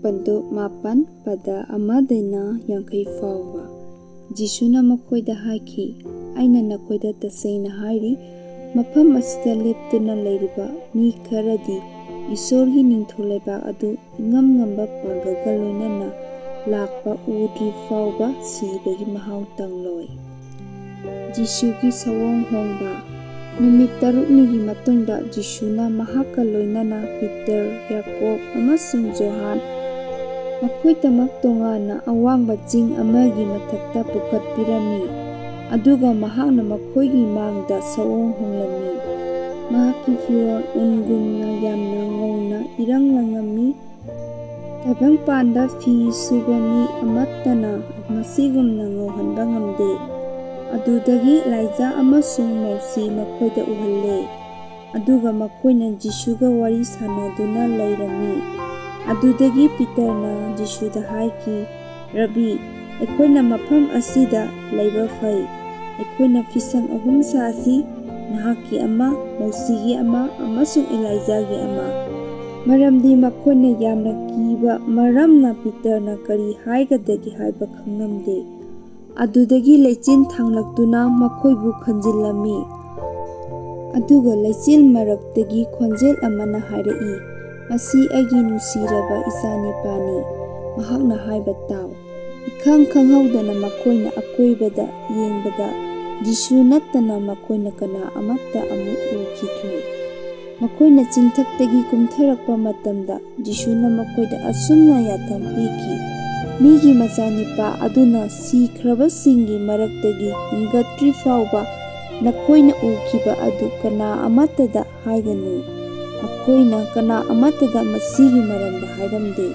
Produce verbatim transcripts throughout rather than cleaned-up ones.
ꯑꯗꯨ ꯃꯥꯄꯟ, ꯄꯗ ꯑꯃꯗꯩꯅ ꯌꯥꯡꯈꯩ ꯐꯥꯎꯕ꯫ ꯖꯤꯁꯨꯅ ꯃꯈꯣꯏꯗ ꯍꯥꯏꯈꯤ, "ꯑꯩꯅ ꯅꯈꯣꯏꯗ ꯇꯁꯦꯡꯅ ꯍꯥꯏꯔꯤ, ꯃꯐꯝ ꯑꯁꯤꯗ ꯂꯦꯞꯇꯨꯅ ꯂꯩꯔꯤꯕ ꯃꯤ ꯈꯔꯗꯤ ꯏꯁꯣꯔꯒꯤ ꯅꯤꯡꯊꯧ ꯂꯩꯕꯥꯛ ꯑꯗꯨ ꯏꯉꯝ ꯉꯝꯕ ꯄꯥꯡꯒꯜꯒ ꯂꯣꯏꯅꯅ ꯂꯥꯛꯄ ꯎꯗ꯭ꯔꯤ ꯐꯥꯎꯕ ꯁꯤꯕꯒꯤ ꯃꯍꯥꯎ ꯇꯪꯂꯣꯏ꯫" ꯖꯤꯁꯨꯒꯤ ꯁꯑꯣꯡ ꯍꯣꯡꯕ꯫ ꯅꯨꯃꯤꯠ ꯇꯔꯨꯛꯅꯤꯒꯤ ꯃꯇꯨꯡꯗ ꯖꯤꯁꯨꯅ ꯃꯍꯥꯛꯀ ꯂꯣꯏꯅꯅ ꯄꯤꯇꯔ, ꯌꯥꯀꯣꯕ ꯑꯃꯁꯨꯡ ꯖꯣꯍꯥꯟ ꯃꯈꯣꯏꯗꯃꯛ ꯇꯣꯉꯥꯟꯅ ꯑꯋꯥꯡꯕ ꯆꯤꯡ ꯑꯃꯒꯤ ꯃꯊꯛꯇ ꯄꯨꯈꯠꯄꯤꯔꯝꯃꯤ, ꯑꯗꯨꯒ ꯃꯍꯥꯛꯅ ꯃꯈꯣꯏꯒꯤ ꯃꯥꯡꯗ ꯁꯑꯣꯡ ꯍꯣꯡꯂꯝꯃꯤ꯫ ꯃꯍꯥꯛꯀꯤ ꯐꯤꯔꯣꯜ ꯎꯟꯒꯨꯝꯅ ꯌꯥꯝꯅ ꯉꯧꯅ ꯏꯔꯪ ꯂꯪꯉꯝꯃꯤ꯫ ꯇꯥꯏꯕꯪꯄꯥꯟꯗ ꯐꯤ ꯁꯨꯕ ꯃꯤ ꯑꯃꯠꯇꯅ ꯃꯁꯤꯒꯨꯝꯅ ꯉꯧꯍꯟꯕ ꯉꯝꯗꯦ꯫ ꯑꯗꯨꯗꯒꯤ ꯏꯂꯥꯏꯖꯥ ꯑꯃꯁꯨꯡ ꯃꯧꯁꯤ ꯃꯈꯣꯏꯗ ꯎꯍꯜꯂꯦ, ꯑꯗꯨꯒ ꯃꯈꯣꯏꯅ ꯖꯤꯁꯨꯒ ꯋꯥꯔꯤ ꯁꯥꯅꯗꯨꯅ ꯂꯩꯔꯝꯃꯤ꯫ ꯑꯗꯨꯗꯒꯤ ꯄꯤꯇꯔꯅ ꯖꯤꯁꯨꯗ ꯍꯥꯏꯈꯤ, "ꯔꯕꯤ, ꯑꯩꯈꯣꯏꯅ ꯃꯐꯝ ꯑꯁꯤꯗ ꯂꯩꯕ ꯐꯩ꯫ ꯑꯩꯈꯣꯏꯅ ꯐꯤꯁꯪ ꯑꯍꯨꯝ ꯁꯥꯁꯤ, ꯅꯍꯥꯛꯀꯤ ꯑꯃ, ꯃꯧꯁꯤꯒꯤ ꯑꯃ ꯑꯃꯁꯨꯡ ꯏꯂꯥꯏꯖꯥꯒꯤ ꯑꯃ꯫" ꯃꯔꯝꯗꯤ ꯃꯈꯣꯏꯅ ꯌꯥꯝꯅ ꯀꯤꯕ ꯃꯔꯝꯅ ꯄꯤꯇꯔꯅ ꯀꯔꯤ ꯍꯥꯏꯒꯗꯒꯦ ꯍꯥꯏꯕ ꯈꯪꯂꯝꯗꯦ꯫ ꯑꯗꯨꯗꯒꯤ ꯂꯩꯆꯤꯜ ꯊꯥꯡꯂꯛꯇꯨꯅ ꯃꯈꯣꯏꯕꯨ ꯈꯟꯖꯤꯜꯂꯝꯃꯤ꯫ ꯑꯗꯨꯒ ꯂꯩꯆꯤꯜ ꯃꯔꯛꯇꯒꯤ ꯈꯣꯟꯖꯦꯜ ꯑꯃꯅ ꯍꯥꯏꯔꯛꯏ, "ꯃꯁꯤ ꯑꯩꯒꯤ ꯅꯨꯡꯁꯤꯔꯕ ꯏꯆꯥꯅꯤꯄꯥꯅꯤ, ꯃꯍꯥꯛꯅ ꯍꯥꯏꯕ ꯇꯥꯎ꯫" ꯏꯈꯪ ꯈꯪꯍꯧꯗꯅ ꯃꯈꯣꯏꯅ ꯑꯀꯣꯏꯕꯗ ꯌꯦꯡꯕꯗ ꯖꯤꯁꯨ ꯅꯠꯇꯅ ꯃꯈꯣꯏꯅ ꯀꯅꯥ ꯑꯃꯠꯇ ꯑꯃꯨꯛ ꯎꯈꯤꯗ꯭ꯔꯦ꯫ ꯃꯈꯣꯏꯅ ꯆꯤꯡꯊꯛꯇꯒꯤ ꯀꯨꯝꯊꯔꯛꯄ ꯃꯇꯝꯗ ꯖꯤꯁꯨꯅ ꯃꯈꯣꯏꯗ ꯑꯁꯨꯝꯅ ꯌꯥꯊꯪ ꯄꯤꯈꯤ, "ꯃꯤꯒꯤ ꯃꯆꯥꯅꯤꯄꯥ ꯑꯗꯨꯅ ꯁꯤꯈ꯭ꯔꯕꯁꯤꯡꯒꯤ ꯃꯔꯛꯇꯒꯤ ꯍꯤꯡꯒꯠꯇ꯭ꯔꯤ ꯐꯥꯎꯕ ꯅꯈꯣꯏꯅ ꯎꯈꯤꯕ ꯑꯗꯨ ꯀꯅꯥ ꯑꯃꯠꯇꯗ ꯍꯥꯏꯒꯅꯨ꯫" ꯃꯈꯣꯏꯅ ꯀꯅꯥ ꯑꯃꯠꯇꯗ ꯃꯁꯤꯒꯤ ꯃꯔꯝꯗ ꯍꯥꯏꯔꯝꯗꯦ꯫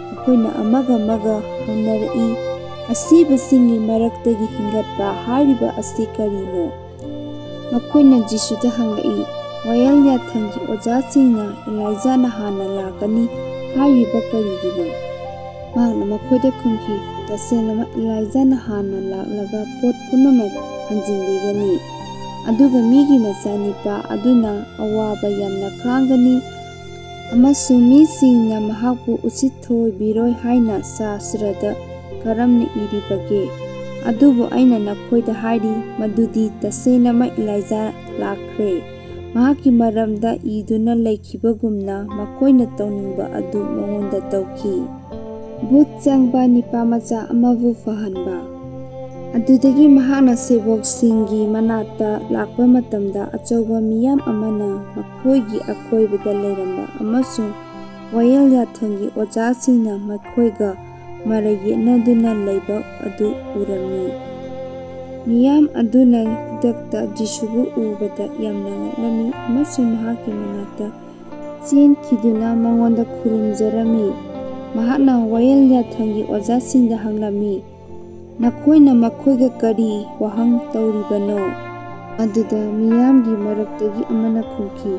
ꯃꯈꯣꯏꯅ ꯑꯃꯒ ꯑꯃꯒ ꯍꯪꯅꯔꯛꯏ, "ꯑꯁꯤꯕꯁꯤꯡꯒꯤ ꯃꯔꯛꯇꯒꯤ ꯍꯤꯡꯒꯠꯄ ꯍꯥꯏꯔꯤꯕ ꯑꯁꯤ ꯀꯔꯤꯅꯣ?" ꯃꯈꯣꯏꯅ ꯖꯤꯁꯨꯗ ꯍꯪꯂꯛꯏ, "ꯋꯥꯌꯦꯜ ꯌꯥꯊꯪꯒꯤ ꯑꯣꯖꯥꯁꯤꯡꯅ ꯏꯂꯥꯏꯖꯥꯅ ꯍꯥꯟꯅ ꯂꯥꯛꯀꯅꯤ ꯍꯥꯏꯔꯤꯕ ꯀꯔꯤꯒꯤꯅꯣ?" ꯃꯍꯥꯛꯅ ꯃꯈꯣꯏꯗ ꯈꯨꯝꯈꯤ, "ꯇꯁꯦꯡꯅꯃꯛ ꯏꯂꯥꯏꯖꯥꯅ ꯍꯥꯟꯅ ꯂꯥꯛꯂꯒ ꯄꯣꯠ ꯄꯨꯝꯅꯃꯛ ꯍꯟꯖꯤꯟꯕꯤꯒꯅꯤ, ꯑꯗꯨꯒ ꯃꯤꯒꯤ ꯃꯆꯥꯅꯤꯄꯥ ꯑꯗꯨꯅ ꯑꯋꯥꯕ ꯌꯥꯝꯅ ꯈꯥꯡꯒꯅꯤ, ꯑꯃꯁꯨꯡ ꯃꯤꯁꯤꯡꯅ ꯃꯍꯥꯛꯄꯨ ꯎꯁꯤꯠ ꯊꯑꯣꯏꯕꯤꯔꯣꯏ ꯍꯥꯏꯅ ꯁꯥꯁ꯭ꯇꯔꯗ ꯀꯔꯝꯅ ꯏꯔꯤꯕꯒꯦ? ꯑꯗꯨꯕꯨ ꯑꯩꯅ ꯅꯈꯣꯏꯗ ꯍꯥꯏꯔꯤ, ꯃꯗꯨꯗꯤ ꯇꯁꯦꯡꯅꯃꯛ ꯏꯂꯥꯏꯖꯥ ꯂꯥꯛꯈ꯭ꯔꯦ꯫ ꯃꯍꯥꯛꯀꯤ ꯃꯔꯝꯗ ꯏꯗꯨꯅ ꯂꯩꯈꯤꯕꯒꯨꯝꯅ ꯃꯈꯣꯏꯅ ꯇꯧꯅꯤꯡꯕ ꯑꯗꯨ ꯃꯉꯣꯟꯗ ꯇꯧꯈꯤ꯫ ꯚꯨꯠ ꯆꯪꯕ ꯅꯤꯄꯥ ꯃꯆꯥ ꯑꯃꯕꯨ ꯐꯍꯟꯕ꯫ ꯑꯗꯨꯗꯒꯤ ꯃꯍꯥꯛꯅ ꯁꯦꯕꯣꯛꯁꯤꯡꯒꯤ ꯃꯅꯥꯛꯇ ꯂꯥꯛꯄ ꯃꯇꯝꯗ, ꯑꯆꯧꯕ ꯃꯤꯌꯥꯝ ꯑꯃꯅ ꯃꯈꯣꯏꯒꯤ ꯑꯀꯣꯏꯕꯗ ꯂꯩꯔꯝꯕ ꯑꯃꯁꯨꯡ ꯋꯥꯌꯦꯜ ꯌꯥꯊꯪꯒꯤ ꯑꯣꯖꯥꯁꯤꯡꯅ ꯃꯈꯣꯏꯒ ꯃꯔꯩ ꯌꯦꯠꯅꯗꯨꯅ ꯂꯩꯕ ꯑꯗꯨ ꯎꯔꯝꯃꯤ꯫ ꯃꯤꯌꯥꯝ ꯑꯗꯨꯅ ꯈꯨꯗꯛꯇ ꯖꯤꯁꯨꯕꯨ ꯎꯕꯗ ꯌꯥꯝꯅ ꯉꯛꯂꯝꯃꯤ ꯑꯃꯁꯨꯡ ꯃꯍꯥꯛꯀꯤ ꯃꯅꯥꯛꯇ ꯆꯦꯟꯈꯤꯗꯨꯅ ꯃꯉꯣꯟꯗ ꯈꯨꯔꯨꯝꯖꯔꯝꯃꯤ꯫ ꯃꯍꯥꯛꯅ ꯋꯥꯌꯦꯜ ꯌꯥꯊꯪꯒꯤ ꯑꯣꯖꯥꯁꯤꯡꯗ ꯍꯪꯂꯝꯃꯤ, "ꯅꯈꯣꯏꯅ ꯃꯈꯣꯏꯒ ꯀꯔꯤ ꯋꯥꯍꯪ ꯇꯧꯔꯤꯕꯅꯣ?" ꯑꯗꯨꯗ ꯃꯤꯌꯥꯝꯒꯤ ꯃꯔꯛꯇꯒꯤ ꯑꯃꯅ ꯈꯨꯝꯈꯤ,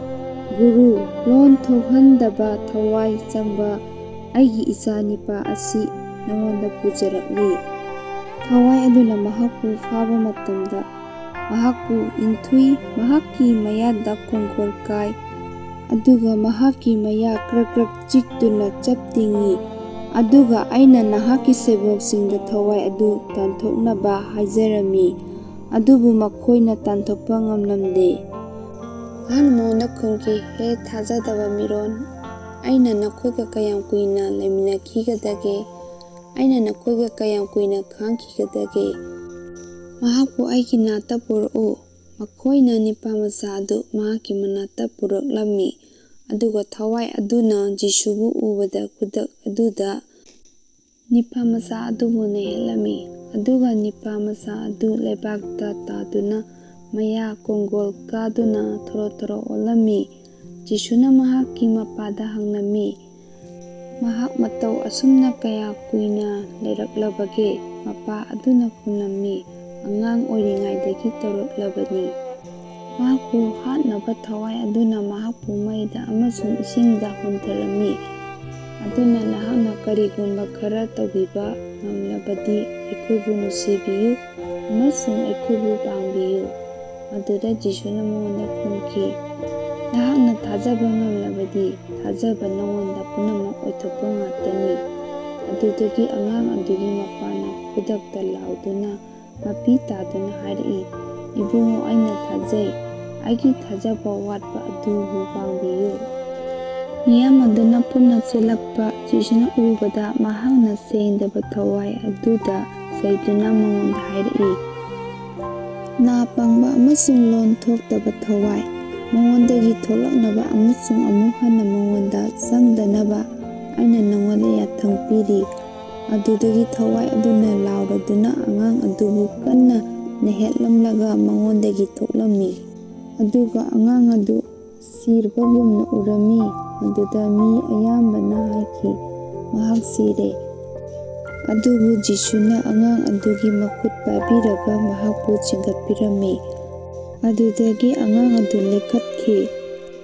"ꯒꯨꯔꯨ, ꯂꯣꯟ ꯊꯣꯛꯍꯟꯗꯕ ꯊꯋꯥꯏ ꯆꯪꯕ ꯑꯩꯒꯤ ꯏꯆꯥꯅꯤꯄꯥ ꯑꯁꯤ ꯅꯉꯣꯟꯗ ꯄꯨꯖꯔꯛꯂꯤ꯫" ꯊꯋꯥꯏ ꯑꯗꯨꯅ ꯃꯍꯥꯛꯄꯨ ꯐꯥꯕ ꯃꯇꯝꯗ, ꯃꯍꯥꯛꯄꯨ ꯏꯟꯊꯨꯏ, ꯃꯍꯥꯛꯀꯤ ꯃꯌꯥꯗ ꯀꯣꯡꯒꯣꯜ ꯀꯥꯏ, ꯑꯗꯨꯒ ꯃꯍꯥꯛꯀꯤ ꯃꯌꯥ ꯀ꯭ꯔꯛ ꯀ꯭ꯔꯛ ꯆꯤꯛꯇꯨꯅ ꯆꯞ ꯇꯤꯡꯏ꯫ ꯑꯗꯨꯒ ꯑꯩꯅ ꯅꯍꯥꯛꯀꯤ ꯁꯦꯕꯣꯛꯁꯤꯡꯗ ꯊꯋꯥꯏ ꯑꯗꯨ ꯇꯥꯟꯊꯣꯛꯅꯕ ꯍꯥꯏꯖꯔꯝꯃꯤ, ꯑꯗꯨꯕꯨ ꯃꯈꯣꯏꯅ ꯇꯥꯟꯊꯣꯛꯄ ꯉꯝꯂꯝꯗꯦ꯫ ꯃꯍꯥꯛꯅ ꯃꯉꯣꯟꯗ ꯈꯨꯝꯈꯤ, "ꯍꯦ ꯊꯥꯖꯗꯕ ꯃꯤꯔꯣꯟ, ꯑꯩꯅ ꯅꯈꯣꯏꯒ ꯀꯌꯥꯝ ꯀꯨꯏꯅ ꯂꯩꯃꯤꯟꯅꯈꯤꯒꯗꯒꯦ? ꯑꯩꯅ ꯅꯈꯣꯏꯒ ꯀꯌꯥꯝ ꯀꯨꯏꯅ ꯈꯥꯡꯈꯤꯒꯗꯒꯦ? ꯃꯍꯥꯛꯄꯨ ꯑꯩꯒꯤ ꯅꯥꯛꯇ ꯄꯨꯔꯛꯎ꯫" ꯃꯈꯣꯏꯅ ꯅꯤꯄꯥ ꯃꯆꯥ ꯑꯗꯨ ꯃꯍꯥꯛꯀꯤ ꯃꯅꯥꯛꯇ ꯄꯨꯔꯛꯂꯝꯃꯤ꯫ ꯑꯗꯨꯒ ꯊꯋꯥꯏ ꯑꯗꯨꯅ ꯖꯤꯁꯨꯕꯨ ꯎꯕꯗ ꯈꯨꯗꯛ ꯑꯗꯨꯗ ꯅꯤꯄꯥ ꯃꯆꯥ ꯑꯗꯨꯕꯨ ꯅꯩꯍꯜꯂꯝꯃꯤ꯫ ꯑꯗꯨꯒ ꯅꯤꯄꯥ ꯃꯆꯥ ꯑꯗꯨ ꯂꯩꯕꯥꯛꯇ ꯇꯥꯗꯨꯅ ꯃꯌꯥ ꯀꯣꯡꯒꯣꯜ ꯀꯥꯗꯨꯅ ꯊꯣꯔꯣ ꯊꯣꯔꯣ ꯑꯣꯜꯂꯝꯃꯤ꯫ ꯖꯤꯁꯨꯅ ꯃꯍꯥꯛꯀꯤ ꯃꯄꯥꯗ ꯍꯪꯂꯝꯃꯤ, "ꯃꯍꯥꯛ ꯃꯇꯧ ꯑꯁꯨꯝꯅ ꯀꯌꯥ ꯀꯨꯏꯅ ꯂꯩꯔꯛꯂꯕꯒꯦ?" ꯃꯄꯥ ꯑꯗꯨꯅ ꯈꯨꯝꯂꯝꯃꯤ, "ꯑꯉꯥꯡ ꯑꯣꯏꯔꯤꯉꯩꯗꯒꯤ ꯇꯧꯔꯛꯂꯕꯅꯤ꯫" ꯃꯍꯥꯛꯄꯨ ꯍꯥꯠꯅꯕ ꯊꯋꯥꯏ ꯑꯗꯨꯅ ꯃꯍꯥꯛꯄꯨ ꯃꯩꯗ ꯑꯃꯁꯨꯡ ꯏꯁꯤꯡꯗ ꯍꯣꯟꯊꯔꯝꯃꯤ꯫ ꯑꯗꯨꯅ ꯅꯍꯥꯛꯅ ꯀꯔꯤꯒꯨꯝꯕ ꯈꯔ ꯇꯧꯕꯤꯕ ꯉꯝꯂꯕꯗꯤ ꯑꯩꯈꯣꯏꯕꯨ ꯅꯨꯡꯁꯤꯕꯤꯌꯨ ꯑꯃꯁꯨꯡ ꯑꯩꯈꯣꯏꯕꯨ ꯄꯥꯡꯕꯤꯌꯨ꯫ ꯑꯗꯨꯗ ꯖꯤꯁꯨꯅ ꯃꯉꯣꯟꯗ ꯈꯨꯝꯈꯤ, ꯅꯍꯥꯛꯅ ꯊꯥꯖꯕ ꯉꯝꯂꯕꯗꯤ, ꯊꯥꯖꯕ ꯅꯉꯣꯟꯗ ꯄꯨꯝꯅꯃꯛ ꯑꯣꯏꯊꯣꯛꯄ ꯉꯥꯛꯇꯅꯤ꯫ ꯑꯗꯨꯗꯒꯤ ꯑꯉꯥꯡ ꯑꯗꯨꯒꯤ ꯃꯄꯥꯅ ꯈꯨꯗꯛꯇ ꯂꯥꯎꯗꯨꯅ ꯃꯄꯤ ꯇꯥꯗꯨꯅ ꯍꯥꯏꯔꯛꯏ, "ꯏꯕꯨꯡꯉꯣ, ꯑꯩꯅ ꯊꯥꯖꯩ꯫ ꯑꯩꯒꯤ ꯊꯥꯖꯕ ꯋꯥꯠꯄ ꯑꯗꯨꯕꯨ ꯄꯥꯡꯕꯤꯌꯨ"꯫ ꯃꯤꯌꯥꯝ ꯑꯗꯨꯅ ꯄꯨꯟꯅ ꯆꯦꯜꯂꯛꯄ ꯖꯤꯁꯨꯅ ꯎꯕꯗ, ꯃꯍꯥꯛꯅ ꯁꯦꯡꯗꯕ ꯊꯋꯥꯏ ꯑꯗꯨꯗ ꯆꯩꯗꯨꯅ ꯃꯉꯣꯟꯗ ꯍꯥꯏꯔꯛꯏ, "ꯅꯥ ꯄꯪꯕ ꯑꯃꯁꯨꯡ ꯂꯣꯟ ꯊꯣꯛꯇꯕ ꯊꯋꯥꯏ, ꯃꯉꯣꯟꯗꯒꯤ ꯊꯣꯛꯂꯛꯅꯕ ꯑꯃꯁꯨꯡ ꯑꯃꯨꯛ ꯍꯟꯅ ꯃꯉꯣꯟꯗ ꯆꯪꯗꯅꯕ ꯑꯩꯅ ꯅꯉꯣꯟꯗ ꯌꯥꯊꯪ ꯄꯤꯔꯤ"꯫ ꯑꯗꯨꯗꯒꯤ ꯊꯋꯥꯏ ꯑꯗꯨꯅ ꯂꯥꯎꯔꯗꯨꯅ ꯑꯉꯥꯡ ꯑꯗꯨꯕꯨ ꯀꯟꯅ ꯅꯦꯍꯦꯠꯂꯝꯂꯒ ꯃꯉꯣꯟꯗꯒꯤ ꯊꯣꯛꯂꯝꯃꯤ꯫ ꯑꯗꯨꯒ ꯑꯉꯥꯡ ꯑꯗꯨ ꯁꯤꯔꯕꯒꯨꯝꯅ ꯎꯔꯝꯃꯤ꯫ ꯑꯗꯨꯗ ꯃꯤ ꯑꯌꯥꯝꯕꯅ ꯍꯥꯏꯈꯤ, "ꯃꯍꯥꯛ ꯁꯤꯔꯦ"꯫ ꯑꯗꯨꯕꯨ ꯖꯤꯁꯨꯅ ꯑꯉꯥꯡ ꯑꯗꯨꯒꯤ ꯃꯈꯨꯠ ꯄꯥꯏꯕꯤꯔꯒ ꯃꯍꯥꯛꯄꯨ ꯆꯤꯡꯈꯠꯄꯤꯔꯝꯃꯤ꯫ ꯑꯗꯨꯗꯒꯤ ꯑꯉꯥꯡ ꯑꯗꯨ ꯂꯦꯞꯈꯠꯈꯤ꯫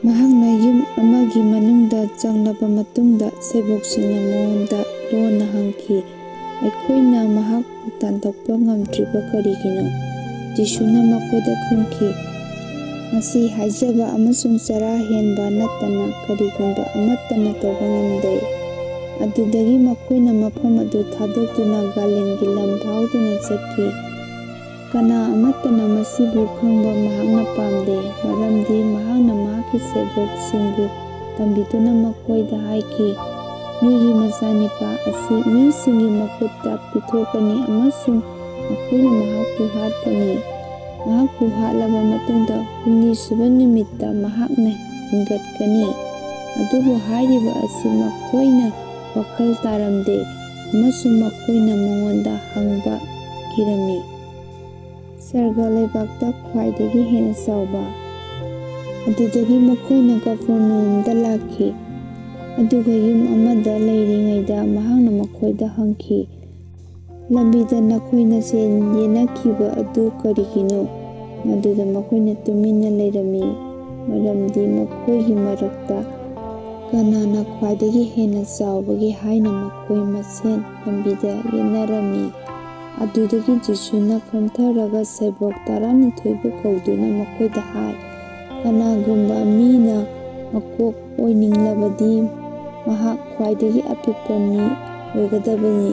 ꯃꯍꯥꯛꯅ ꯌꯨꯝ ꯑꯃꯒꯤ ꯃꯅꯨꯡꯗ ꯆꯪꯂꯕ ꯃꯇꯨꯡꯗ, ꯁꯦꯕꯣꯛꯁꯤꯡꯅ ꯃꯉꯣꯟꯗ ꯂꯣꯟꯅ ꯍꯪꯈꯤ, "ꯑꯩꯈꯣꯏꯅ ꯃꯍꯥꯛꯄꯨ ꯇꯥꯟꯊꯣꯛꯄ ꯉꯝꯗ꯭ꯔꯤꯕ ꯀꯔꯤꯒꯤꯅꯣ?" ꯖꯤꯁꯨꯅ ꯃꯈꯣꯏꯗ ꯈꯨꯝꯈꯤ, "ꯃꯁꯤ ꯍꯥꯏꯖꯕ ꯑꯃꯁꯨꯡ ꯆꯔꯥ ꯍꯦꯟꯕ ꯅꯠꯇꯅ ꯀꯔꯤꯒꯨꯝꯕ ꯑꯃꯠꯇꯅ ꯇꯧꯕ ꯉꯝꯗꯦ"꯫ ꯑꯗꯨꯗꯒꯤ ꯃꯈꯣꯏꯅ ꯃꯐꯝ ꯑꯗꯨ ꯊꯥꯗꯣꯛꯇꯨꯅ ꯒꯥꯂꯤꯜꯒꯤ ꯂꯝ ꯐꯥꯎꯗꯨꯅ ꯆꯠꯈꯤ꯫ ꯀꯅꯥ ꯑꯃꯠꯇꯅ ꯃꯁꯤꯕꯨ ꯈꯪꯕ ꯃꯍꯥꯛꯅ ꯄꯥꯝꯗꯦ, ꯃꯔꯝꯗꯤ ꯃꯍꯥꯛꯅ ꯃꯍꯥꯛꯀꯤ ꯁꯦꯕꯣꯛꯁꯤꯡꯕꯨ ꯇꯝꯕꯤꯗꯨꯅ ꯃꯈꯣꯏꯗ ꯍꯥꯏꯈꯤ, "ꯃꯤꯒꯤ ꯃꯆꯥꯅꯤꯄꯥ ꯑꯁꯤ ꯃꯤꯁꯤꯡꯒꯤ ꯃꯈꯨꯠꯇ ꯄꯤꯊꯣꯛꯀꯅꯤ ꯑꯃꯁꯨꯡ ꯃꯈꯣꯏꯅ ꯃꯍꯥꯛꯄꯨ ꯍꯥꯠꯀꯅꯤ꯫ ꯃꯍꯥꯛꯄꯨ ꯍꯥꯠꯂꯕ ꯃꯇꯨꯡꯗ ꯍꯨꯝꯅꯤꯁꯨꯕ ꯅꯨꯃꯤꯠꯇ ꯃꯍꯥꯛꯅ ꯍꯤꯡꯒꯠꯀꯅꯤ"꯫ ꯑꯗꯨꯕꯨ ꯍꯥꯏꯔꯤꯕ ꯑꯁꯤ ꯃꯈꯣꯏꯅ ꯋꯥꯈꯜ ꯇꯥꯔꯝꯗꯦ ꯑꯃꯁꯨꯡ ꯃꯈꯣꯏꯅ ꯃꯉꯣꯟꯗ ꯍꯪꯕ ꯀꯤꯔꯝꯃꯤ꯫ ꯁꯔꯒ ꯂꯩꯕꯥꯛꯇ ꯈ꯭ꯋꯥꯏꯗꯒꯤ ꯍꯦꯟꯅ ꯆꯥꯎꯕ꯫ ꯑꯗꯨꯗꯒꯤ ꯃꯈꯣꯏꯅ ꯀꯐꯔꯅꯥꯍꯨꯝꯗ ꯂꯥꯛꯈꯤ꯫ ꯑꯗꯨꯒ ꯌꯨꯝ ꯑꯃꯗ ꯂꯩꯔꯤꯉꯩꯗ ꯃꯍꯥꯛꯅ ꯃꯈꯣꯏꯗ ꯍꯪꯈꯤ, "ꯂꯝꯕꯤꯗ ꯅꯈꯣꯏ ꯃꯁꯦꯟ ꯌꯦꯟꯅꯈꯤꯕ ꯑꯗꯨ ꯀꯔꯤꯒꯤꯅꯣ?" ꯃꯗꯨꯗ ꯃꯈꯣꯏꯅ ꯇꯨꯃꯤꯟꯅ ꯂꯩꯔꯝꯃꯤ, ꯃꯔꯝꯗꯤ ꯃꯈꯣꯏꯒꯤ ꯃꯔꯛꯇ ꯀꯅꯥꯅ ꯈ꯭ꯋꯥꯏꯗꯒꯤ ꯍꯦꯟꯅ ꯆꯥꯎꯕꯒꯦ ꯍꯥꯏꯅ ꯃꯈꯣꯏ ꯃꯁꯦꯟ ꯂꯝꯕꯤꯗ ꯌꯦꯟꯅꯔꯝꯃꯤ꯫ ꯑꯗꯨꯗꯒꯤ ꯖꯤꯁꯨꯅ ꯐꯝꯊꯔꯒ ꯁꯦꯕꯣꯛ ꯇꯔꯥꯅꯤꯊꯣꯏꯕꯨ ꯀꯧꯗꯨꯅ ꯃꯈꯣꯏꯗ ꯍꯥꯏ, ꯀꯅꯥꯒꯨꯝꯕ ꯃꯤꯅ ꯃꯀꯣꯛ ꯑꯣꯏꯅꯤꯡꯂꯕꯗꯤ, ꯃꯍꯥꯛ ꯈ꯭ꯋꯥꯏꯗꯒꯤ ꯑꯄꯤꯛꯄ ꯃꯤ ꯑꯣꯏꯒꯗꯕꯅꯤ,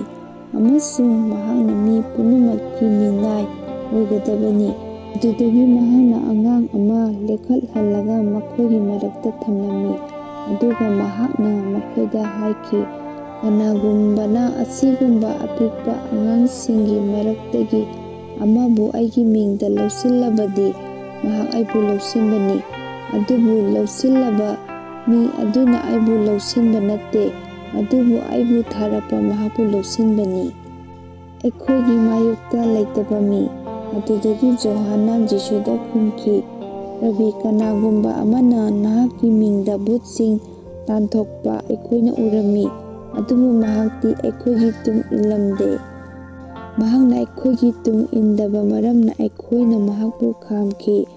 ꯑꯃꯁꯨꯡ ꯃꯍꯥꯛꯅ ꯃꯤ ꯄꯨꯝꯅꯃꯛꯀꯤ ꯃꯤꯅꯥꯏ ꯑꯣꯏꯒꯗꯕꯅꯤ꯫ ꯑꯗꯨꯗꯒꯤ ꯃꯍꯥꯛꯅ ꯑꯉꯥꯡ ꯑꯃ ꯂꯦꯞꯈꯠꯍꯜꯂꯒ ꯃꯈꯣꯏꯒꯤ ꯃꯔꯛꯇ ꯊꯝꯂꯝꯃꯤ꯫ ꯑꯗꯨꯒ ꯃꯍꯥꯛꯅ ꯃꯈꯣꯏꯗ ꯍꯥꯏꯈꯤ, "ꯀꯅꯥꯒꯨꯝꯕꯅ ꯑꯁꯤꯒꯨꯝꯕ ꯑꯄꯤꯛꯄ ꯑꯉꯥꯡꯁꯤꯡꯒꯤ ꯃꯔꯛꯇꯒꯤ ꯑꯃꯕꯨ ꯑꯩꯒꯤ ꯃꯤꯡꯗ ꯂꯧꯁꯤꯜꯂꯕꯗꯤ, ꯃꯍꯥꯛ ꯑꯩꯕꯨ ꯂꯧꯁꯤꯟꯕꯅꯤ꯫ ꯑꯗꯨꯕꯨ ꯂꯧꯁꯤꯜꯂꯕ ꯃꯤ ꯑꯗꯨꯅ ꯑꯩꯕꯨ ꯂꯧꯁꯤꯟꯕ ꯅꯠꯇꯦ, ꯑꯗꯨꯕꯨ ꯑꯩꯕꯨ ꯊꯥꯔꯛꯄ ꯃꯍꯥꯛꯄꯨ ꯂꯧꯁꯤꯟꯕꯅꯤ"꯫ ꯑꯩꯈꯣꯏꯒꯤ ꯃꯥꯌꯣꯛꯇ ꯂꯩꯇꯕ ꯃꯤ꯫ ꯑꯗꯨꯗꯒꯤ ꯖꯣꯍꯥꯟꯅ ꯖꯤꯁꯨꯗ ꯈꯨꯝꯈꯤ, "ꯔꯕꯤ, ꯀꯅꯥꯒꯨꯝꯕ ꯑꯃꯅ ꯅꯍꯥꯛꯀꯤ ꯃꯤꯡꯗ ꯚꯨꯠꯁꯤꯡ ꯇꯥꯟꯊꯣꯛꯄ ꯑꯩꯈꯣꯏꯅ ꯎꯔꯝꯃꯤ, ꯑꯗꯨꯕꯨ ꯃꯍꯥꯛꯇꯤ ꯑꯩꯈꯣꯏꯒꯤ ꯇꯨꯡ ꯏꯜꯂꯝꯗꯦ꯫ ꯃꯍꯥꯛꯅ ꯑꯩꯈꯣꯏꯒꯤ ꯇꯨꯡ ꯏꯟꯗꯕ ꯃꯔꯝꯅ ꯑꯩꯈꯣꯏꯅ ꯃꯍꯥꯛꯄꯨ ꯈꯥꯝꯈꯤ"꯫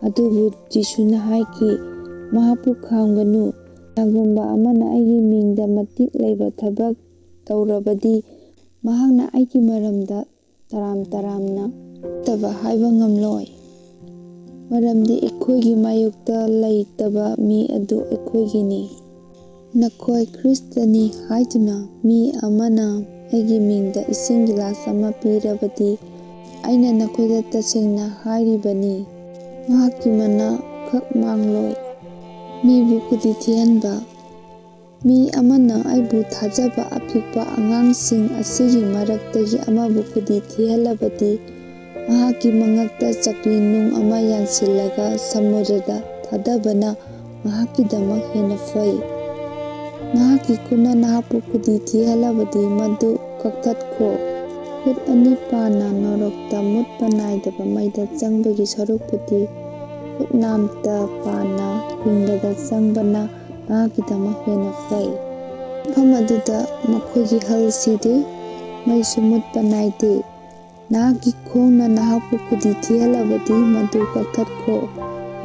ꯑꯗꯨꯕꯨ ꯖꯤꯁꯨꯅ ꯍꯥꯏꯈꯤ, "ꯃꯍꯥꯛꯄꯨ ꯈꯥꯝꯒꯅꯨ꯫ ꯀꯅꯥꯒꯨꯝꯕ ꯑꯃꯅ ꯑꯩꯒꯤ ꯃꯤꯡꯗ ꯃꯇꯤꯛ ꯂꯩꯕ ꯊꯕꯛ ꯇꯧꯔꯕꯗꯤ, ꯃꯍꯥꯛꯅ ꯑꯩꯒꯤ ꯃꯔꯝꯗ ꯇꯔꯥꯝ ꯇꯔꯥꯝꯅ ꯐꯠꯇꯕ ꯍꯥꯏꯕ ꯉꯝꯂꯣꯏ, ꯃꯔꯝꯗꯤ ꯑꯩꯈꯣꯏꯒꯤ ꯃꯥꯌꯣꯛꯇ ꯂꯩꯇꯕ ꯃꯤ ꯑꯗꯨ ꯑꯩꯈꯣꯏꯒꯤꯅꯤ꯫ ꯅꯈꯣꯏ ꯈ꯭ꯔꯤꯁꯇꯅꯤ ꯍꯥꯏꯗꯨꯅ ꯃꯤ ꯑꯃꯅ ꯑꯩꯒꯤ ꯃꯤꯡꯗ ꯏꯁꯤꯡ ꯒꯤꯂꯥꯁ ꯑꯃ ꯄꯤꯔꯕꯗꯤ, ꯑꯩꯅ ꯅꯈꯣꯏꯗ ꯇꯁꯦꯡꯅ ꯍꯥꯏꯔꯤꯕꯅꯤ, ꯃꯍꯥꯛꯀꯤ ꯃꯅꯥ ꯈꯛ ꯃꯥꯡꯂꯣꯏ"꯫ ꯃꯤꯕꯨ ꯈꯨꯗꯤ ꯊꯤꯍꯟꯕ꯫ ꯃꯤ ꯑꯃꯅ ꯑꯩꯕꯨ ꯊꯥꯖꯕ ꯑꯄꯤꯛꯄ ꯑꯉꯥꯡꯁꯤꯡ ꯑꯁꯤꯒꯤ ꯃꯔꯛꯇꯒꯤ ꯑꯃꯕꯨ ꯈꯨꯗꯤ ꯊꯤꯍꯜꯂꯕꯗꯤ, ꯃꯍꯥꯛꯀꯤ ꯃꯉꯛꯇ ꯆꯀ꯭ꯔꯤ ꯅꯨꯡ ꯑꯃ ꯌꯥꯟꯁꯤꯜꯂꯒ ꯁꯃꯨꯗ꯭ꯔꯗ ꯊꯥꯗꯕꯅ ꯃꯍꯥꯛꯀꯤꯗꯃꯛ ꯍꯦꯟꯅ ꯐꯩ꯫ ꯅꯍꯥꯛꯀꯤ ꯈꯨꯠꯅ ꯅꯍꯥꯛꯄꯨ ꯈꯨꯗꯤ ꯊꯤꯍꯜꯂꯕꯗꯤ, ꯃꯗꯨ ꯀꯛꯊꯠꯈꯣ꯫ ꯈꯨꯠ ꯑꯅꯤ ꯄꯥꯟꯅ ꯅꯣꯔꯣꯛꯇ ꯃꯨꯠꯄ ꯅꯥꯏꯗꯕ ꯃꯩꯗ ꯆꯪꯕꯒꯤ ꯁꯔꯨꯛꯄꯨꯗꯤ, ꯈꯨꯠ ꯅꯥꯝꯇ ꯄꯥꯟꯅ ꯍꯤꯡꯕꯗ ꯆꯪꯕꯅ ꯅꯍꯥꯛꯀꯤꯗꯃꯛ ꯍꯦꯟꯅ ꯐꯩ꯫ ꯃꯐꯝ ꯑꯗꯨꯗ ꯃꯈꯣꯏꯒꯤ ꯍꯜ ꯁꯤꯗꯦ, ꯃꯩꯁꯨ ꯃꯨꯠꯄ ꯅꯥꯏꯗꯦ꯫ ꯅꯍꯥꯛꯀꯤ ꯈꯣꯡꯅ ꯅꯍꯥꯛꯄꯨ ꯈꯨꯗꯤ ꯊꯤꯍꯜꯂꯕꯗꯤ, ꯃꯗꯨ ꯀꯛꯊꯠꯈꯣ꯫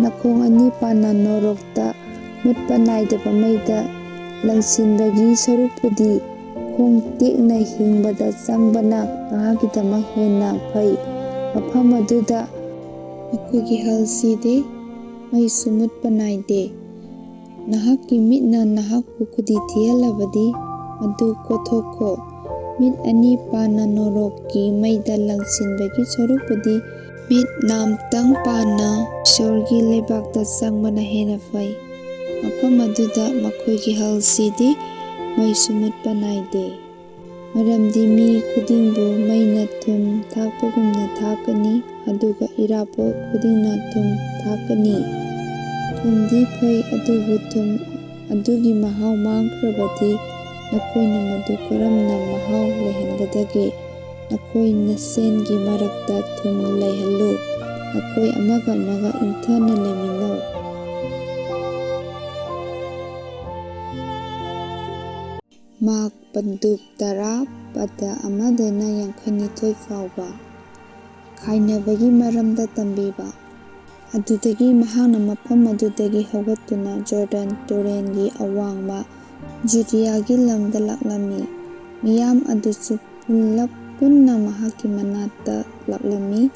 ꯅꯈꯣꯡ ꯑꯅꯤ ꯄꯥꯟꯅ ꯅꯣꯔꯣꯛꯇ ꯃꯨꯠꯄ ꯅꯥꯏꯗꯕ ꯃꯩꯗ ꯂꯪꯁꯤꯟꯕꯒꯤ ꯁꯔꯨꯛꯄꯨꯗꯤ, ꯈꯣꯡ ꯇꯦꯛꯅ ꯍꯤꯡꯕꯗ ꯆꯪꯕꯅ ꯅꯍꯥꯛꯀꯤꯗꯃꯛ ꯍꯦꯟꯅ ꯐꯩ꯫ ꯃꯐꯝ ꯑꯗꯨꯗ ꯃꯈꯣꯏꯒꯤ ꯍꯜ ꯁꯤꯗꯦ, ꯃꯩꯁꯨ ꯃꯨꯠꯄ ꯅꯥꯏꯗꯦ꯫ ꯅꯍꯥꯛꯀꯤ ꯃꯤꯠꯅ ꯅꯍꯥꯛꯄꯨ ꯈꯨꯗꯤ ꯊꯤꯍꯜꯂꯕꯗꯤ, ꯃꯗꯨ ꯀꯣꯊꯣꯛꯈꯣ꯫ ꯃꯤꯠ ꯑꯅꯤ ꯄꯥꯟꯅ ꯅꯣꯔꯣꯛꯀꯤ ꯃꯩꯗ ꯂꯪꯁꯤꯟꯕꯒꯤ ꯁꯔꯨꯛꯄꯨꯗꯤ, ꯃꯤꯠ ꯅꯥꯝꯇꯪ ꯄꯥꯟꯅ ꯏꯁꯣꯔꯒꯤ ꯂꯩꯕꯥꯛꯇ ꯆꯪꯕꯅ ꯍꯦꯟꯅ ꯐꯩ꯫ ꯃꯐꯝ ꯑꯗꯨꯗ ꯃꯈꯣꯏꯒꯤ ꯍꯜꯁꯤꯗꯤ ꯃꯩꯁꯨ ꯃꯨꯠꯄ ꯅꯥꯏꯗꯦ꯫ ꯃꯔꯝꯗꯤ ꯃꯤ ꯈꯨꯗꯤꯡꯕꯨ ꯃꯩꯅ ꯊꯨꯝ ꯊꯥꯛꯄꯒꯨꯝꯅ ꯊꯥꯛꯀꯅꯤ, ꯑꯗꯨꯒ ꯏꯔꯥꯕꯣꯠ ꯈꯨꯗꯤꯡꯅ ꯊꯨꯝ ꯊꯥꯛꯀꯅꯤ꯫ ꯊꯨꯝꯗꯤ ꯐꯩ, ꯑꯗꯨꯕꯨ ꯊꯨꯝ ꯑꯗꯨꯒꯤ ꯃꯍꯥꯎ ꯃꯥꯡꯈ꯭ꯔꯕꯗꯤ ꯅꯈꯣꯏꯅ ꯃꯗꯨ ꯀꯔꯝꯅ ꯃꯍꯥꯎ ꯂꯩꯍꯟꯒꯗꯒꯦ? ꯅꯈꯣꯏ ꯅꯁꯦꯟꯒꯤ ꯃꯔꯛꯇ ꯊꯨꯝ ꯂꯩꯍꯜꯂꯨ꯫ ꯅꯈꯣꯏ ꯑꯃꯒ ꯑꯃꯒ ꯏꯪꯊꯅ ꯂꯩꯃꯤꯟꯅꯧ꯫ ꯃꯥꯔꯛ ꯄꯟꯗꯨꯞ ꯇꯔꯥ, ꯄꯗ ꯑꯃꯗꯩꯅ ꯌꯥꯡꯈꯩꯅꯤꯊꯣꯏ ꯐꯥꯎꯕ꯫ ꯈꯥꯏꯅꯕꯒꯤ ꯃꯔꯝꯗ ꯇꯝꯕꯤꯕ꯫ ꯑꯗꯨꯗꯒꯤ ꯃꯍꯥꯛꯅ ꯃꯐꯝ ꯑꯗꯨꯗꯒꯤ ꯍꯧꯒꯠꯇꯨꯅ ꯖꯣꯔꯗꯟ ꯇꯨꯔꯦꯜꯒꯤ ꯑꯋꯥꯡꯕ ꯖꯨꯗꯤꯌꯥꯒꯤ ꯂꯝꯗ ꯂꯥꯛꯂꯝꯃꯤ꯫ ꯃꯤꯌꯥꯝ ꯑꯗꯨꯁꯨ ꯄꯨꯂꯞ ꯄꯨꯟꯅ ꯃꯍꯥꯛꯀꯤ ꯃꯅꯥꯛꯇ ꯂꯥꯛꯂꯝꯃꯤ,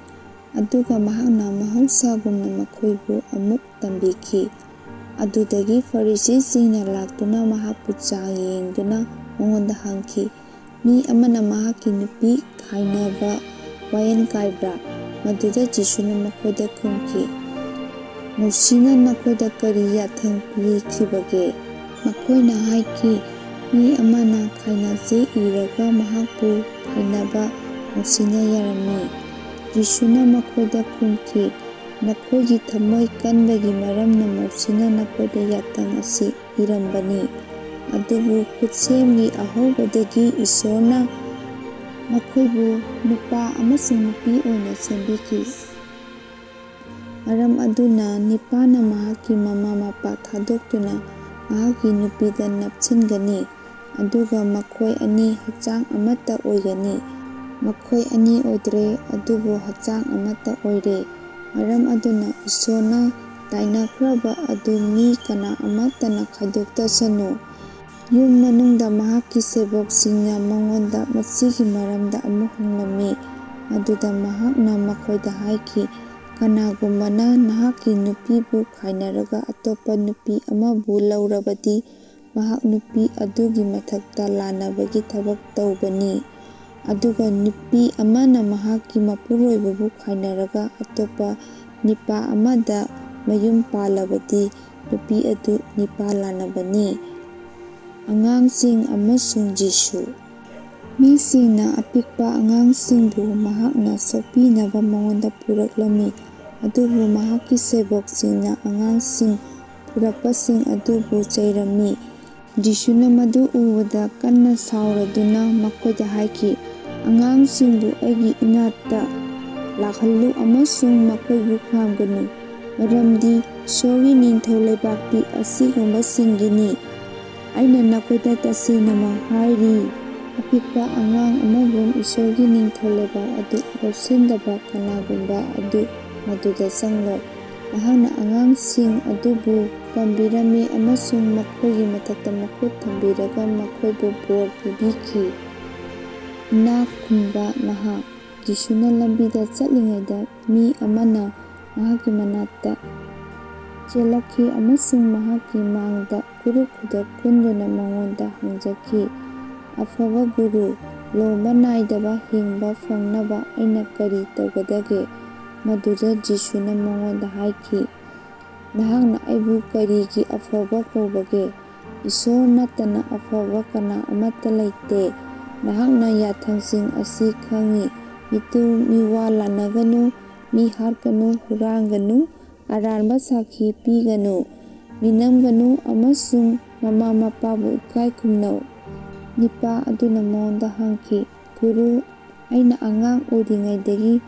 ꯑꯗꯨꯒ ꯃꯍꯥꯛꯅ ꯃꯍꯧꯁꯥꯒꯨꯝꯅ ꯃꯈꯣꯏꯕꯨ ꯑꯃꯨꯛ ꯇꯝꯕꯤꯈꯤ꯫ ꯑꯗꯨꯗꯒꯤ ꯐꯔꯤꯁꯤꯁꯤꯡꯅ ꯂꯥꯛꯇꯨꯅ ꯃꯍꯥꯛꯄꯨ ꯆꯥꯡ ꯌꯦꯡꯗꯨꯅ ꯃꯉꯣꯟꯗ ꯍꯪꯈꯤ, "ꯃꯤ ꯑꯃꯅ ꯃꯍꯥꯛꯀꯤ ꯅꯨꯄꯤ ꯈꯥꯏꯅꯕ ꯋꯥꯌꯦꯜ ꯀꯥꯏꯕ꯭ꯔꯥ?" ꯃꯗꯨꯗ ꯖꯤꯁꯨꯅ ꯃꯈꯣꯏꯗ ꯈꯨꯝꯈꯤ, "ꯃꯣꯁꯤꯅ ꯅꯈꯣꯏꯗ ꯀꯔꯤ ꯌꯥꯊꯪ ꯄꯤꯈꯤꯕꯒꯦ?" ꯃꯈꯣꯏꯅ ꯍꯥꯏꯈꯤ, "ꯃꯤ ꯑꯃꯅ ꯈꯥꯏꯅꯁꯤ ꯏꯔꯒ ꯃꯍꯥꯛꯄꯨ ꯈꯥꯏꯅꯕ ꯃꯣꯁꯤꯅ ꯌꯥꯔꯝꯃꯤ꯫" ꯖꯤꯁꯨꯅ ꯃꯈꯣꯏꯗ ꯈꯨꯝꯈꯤ, "ꯅꯈꯣꯏꯒꯤ ꯊꯃꯣꯏ ꯀꯟꯕꯒꯤ ꯃꯔꯝꯅ ꯃꯣꯁꯤꯅ ꯅꯈꯣꯏꯗ ꯌꯥꯊꯪ ꯑꯁꯤ ꯏꯔꯝꯕꯅꯤ꯫ ꯑꯗꯨꯕꯨ ꯈꯨꯠꯁꯦꯝꯒꯤ ꯑꯍꯧꯕꯗꯒꯤ ꯏꯁꯣꯔꯅ ꯃꯈꯣꯏꯕꯨ ꯅꯨꯄꯥ ꯑꯃꯁꯨꯡ ꯅꯨꯄꯤ ꯑꯣꯏꯅ ꯁꯦꯝꯕꯤꯈꯤ꯫ ꯃꯔꯝ ꯑꯗꯨꯅ ꯅꯨꯄꯥꯅ ꯃꯍꯥꯛꯀꯤ ꯃꯃꯥ ꯃꯄꯥ ꯊꯥꯗꯣꯛꯇꯨꯅ ꯃꯍꯥꯛꯀꯤ ꯅꯨꯄꯤꯗ ꯅꯞꯁꯤꯟꯒꯅꯤ, ꯑꯗꯨꯒ ꯃꯈꯣꯏ ꯑꯅꯤ ꯍꯛꯆꯥꯡ ꯑꯃꯠꯇ ꯑꯣꯏꯒꯅꯤ꯫ ꯃꯈꯣꯏ ꯑꯅꯤ ꯑꯣꯏꯗ꯭ꯔꯦ, ꯑꯗꯨꯕꯨ ꯍꯛꯆꯥꯡ ꯑꯃꯠꯇ ꯑꯣꯏꯔꯦ꯫ ꯃꯔꯝ ꯑꯗꯨꯅ ꯏꯁꯣꯔꯅ ꯇꯥꯏꯅꯈ꯭ꯔꯕ ꯑꯗꯨ ꯃꯤ ꯀꯅꯥ ꯑꯃꯠꯇꯅ ꯈꯥꯏꯗꯣꯛꯇꯁꯅꯨ꯫" ꯌꯨꯝ ꯃꯅꯨꯡꯗ ꯃꯍꯥꯛꯀꯤ ꯁꯦꯕꯣꯛꯁꯤꯡꯅ ꯃꯉꯣꯟꯗ ꯃꯁꯤꯒꯤ ꯃꯔꯝꯗ ꯑꯃꯨꯛ ꯍꯪꯂꯝꯃꯤ꯫ ꯑꯗꯨꯗ ꯃꯍꯥꯛꯅ ꯃꯈꯣꯏꯗ ꯍꯥꯏꯈꯤ, ꯀꯅꯥꯒꯨꯝꯕꯅ ꯅꯍꯥꯛꯀꯤ ꯅꯨꯄꯤꯕꯨ ꯈꯥꯏꯅꯔꯒ ꯑꯇꯣꯞꯄ ꯅꯨꯄꯤ ꯑꯃꯕꯨ ꯂꯧꯔꯕꯗꯤ, ꯃꯍꯥꯛ ꯅꯨꯄꯤ ꯑꯗꯨꯒꯤ ꯃꯊꯛꯇ ꯂꯥꯟꯅꯕꯒꯤ ꯊꯕꯛ ꯇꯧꯕꯅꯤ꯫ ꯑꯗꯨꯒ ꯅꯨꯄꯤ ꯑꯃꯅ ꯃꯍꯥꯛꯀꯤ ꯃꯄꯨꯔꯣꯏꯕꯕꯨ ꯈꯥꯏꯅꯔꯒ ꯑꯇꯣꯞꯄ ꯅꯤꯄꯥ ꯑꯃꯗ ꯃꯌꯨꯝ ꯄꯥꯜꯂꯕꯗꯤ, ꯅꯨꯄꯤ ꯑꯗꯨ ꯅꯤꯄꯥ ꯂꯥꯟꯅꯕꯅꯤ꯫ ꯑꯉꯥꯡꯁꯤꯡ ꯑꯃꯁꯨꯡ ꯖꯤꯁꯨ꯫ ꯃꯤꯁꯤꯡꯅ ꯑꯄꯤꯛꯄ ꯑꯉꯥꯡꯁꯤꯡꯕꯨ ꯃꯍꯥꯛꯅ ꯁꯣꯛꯄꯤꯅꯕ ꯃꯉꯣꯟꯗ ꯄꯨꯔꯛꯂꯝꯃꯤ, ꯑꯗꯨꯕꯨ ꯃꯍꯥꯛꯀꯤ ꯁꯦꯕꯣꯛꯁꯤꯡꯅ ꯑꯉꯥꯡꯁꯤꯡ ꯄꯨꯔꯛꯄꯁꯤꯡ ꯑꯗꯨꯕꯨ ꯆꯩꯔꯝꯃꯤ꯫ ꯖꯤꯁꯨꯅ ꯃꯗꯨ ꯎꯕꯗ ꯀꯟꯅ ꯁꯥꯎꯔꯗꯨꯅ ꯃꯈꯣꯏꯗ ꯍꯥꯏꯈꯤ, "ꯑꯉꯥꯡꯁꯤꯡꯕꯨ ꯑꯩꯒꯤ ꯏꯅꯥꯛꯇ ꯂꯥꯛꯍꯜꯂꯨ ꯑꯃꯁꯨꯡ ꯃꯈꯣꯏꯕꯨ ꯈꯥꯝꯒꯅꯨ, ꯃꯔꯝꯗꯤ ꯏꯁꯣꯔꯒꯤ ꯅꯤꯡꯊꯧ ꯂꯩꯕꯥꯛꯇꯤ ꯑꯁꯤꯒꯨꯝꯕꯁꯤꯡꯒꯤꯅꯤ꯫ ꯑꯩꯅ ꯅꯈꯣꯏꯗ ꯇꯁꯦꯡꯅꯃꯛ ꯍꯥꯏꯔꯤ, ꯑꯄꯤꯛꯄ ꯑꯉꯥꯡ ꯑꯃꯒꯨꯝ ꯏꯁꯣꯔꯒꯤ ꯅꯤꯡꯊꯧ ꯂꯩꯕꯥꯛ ꯑꯗꯨ ꯂꯧꯁꯤꯟꯗꯕ ꯀꯅꯥꯒꯨꯝꯕ ꯑꯗꯨ ꯃꯗꯨꯗ ꯆꯪꯂꯣꯏ꯫" ꯃꯍꯥꯛꯅ ꯑꯉꯥꯡꯁꯤꯡ ꯑꯗꯨꯕꯨ ꯄꯥꯝꯕꯤꯔꯝꯃꯤ ꯑꯃꯁꯨꯡ ꯃꯈꯣꯏꯒꯤ ꯃꯊꯛꯇ ꯃꯈꯨꯠ ꯊꯝꯕꯤꯔꯒ ꯃꯈꯣꯏꯕꯨ ꯕꯣꯔ ꯄꯤꯕꯤꯈꯤ꯫ ꯏꯅꯥꯛ ꯈꯨꯟꯕ ꯅꯍꯥ꯫ ꯖꯤꯁꯨꯅ ꯂꯝꯕꯤꯗ ꯆꯠꯂꯤꯉꯩꯗ ꯃꯤ ꯑꯃꯅ ꯃꯍꯥꯛꯀꯤ ꯃꯅꯥꯛꯇ ꯆꯦꯜꯂꯛꯈꯤ ꯑꯃꯁꯨꯡ ꯃꯍꯥꯛꯀꯤ ꯃꯥꯡꯗ ꯈꯨꯔꯨ ꯈꯨꯗꯛ ꯀꯨꯟꯗꯨꯅ ꯃꯉꯣꯟꯗ ꯍꯪꯖꯈꯤ, "ꯑꯐꯕ ꯒꯨꯔꯨ, ꯂꯣꯝꯕ ꯅꯥꯏꯗꯕ ꯍꯤꯡꯕ ꯐꯪꯅꯕ ꯑꯩꯅ ꯀꯔꯤ ꯇꯧꯒꯗꯒꯦ?" ꯃꯗꯨꯗ ꯖꯤꯁꯨꯅ ꯃꯉꯣꯟꯗ ꯍꯥꯏꯈꯤ, "ꯅꯍꯥꯛꯅ ꯑꯩꯕꯨ ꯀꯔꯤꯒꯤ ꯑꯐꯕ ꯀꯧꯕꯒꯦ? ꯏꯁꯣꯔ ꯅꯠꯇꯅ ꯑꯐꯕ ꯀꯅꯥ ꯑꯃꯠꯇ ꯂꯩꯇꯦ꯫ ꯅꯍꯥꯛꯅ ꯌꯥꯊꯪꯁꯤꯡ ꯑꯁꯤ ꯈꯪꯏ: ꯃꯤꯇꯨ ꯃꯤꯋꯥ ꯂꯥꯟꯅꯒꯅꯨ, ꯃꯤ ꯍꯥꯠꯀꯅꯨ, ꯍꯨꯔꯥꯟꯒꯅꯨ, ꯑꯔꯥꯟꯕ ꯁꯥꯈꯤ ꯄꯤꯒꯅꯨ, ꯃꯤꯅꯝꯒꯅꯨ ꯑꯃꯁꯨꯡ ꯃꯃꯥ ꯃꯄꯥꯕꯨ ꯏꯀꯥꯏ ꯈꯨꯝꯅꯧ꯫" ꯅꯤꯄꯥ ꯑꯗꯨꯅ ꯃꯉꯣꯟꯗ ꯍꯪꯈꯤ, "ꯒꯨꯔꯨ, ꯑꯩꯅ ꯑꯉꯥꯡ ꯑꯣꯏꯔꯤꯉꯩꯗꯒꯤ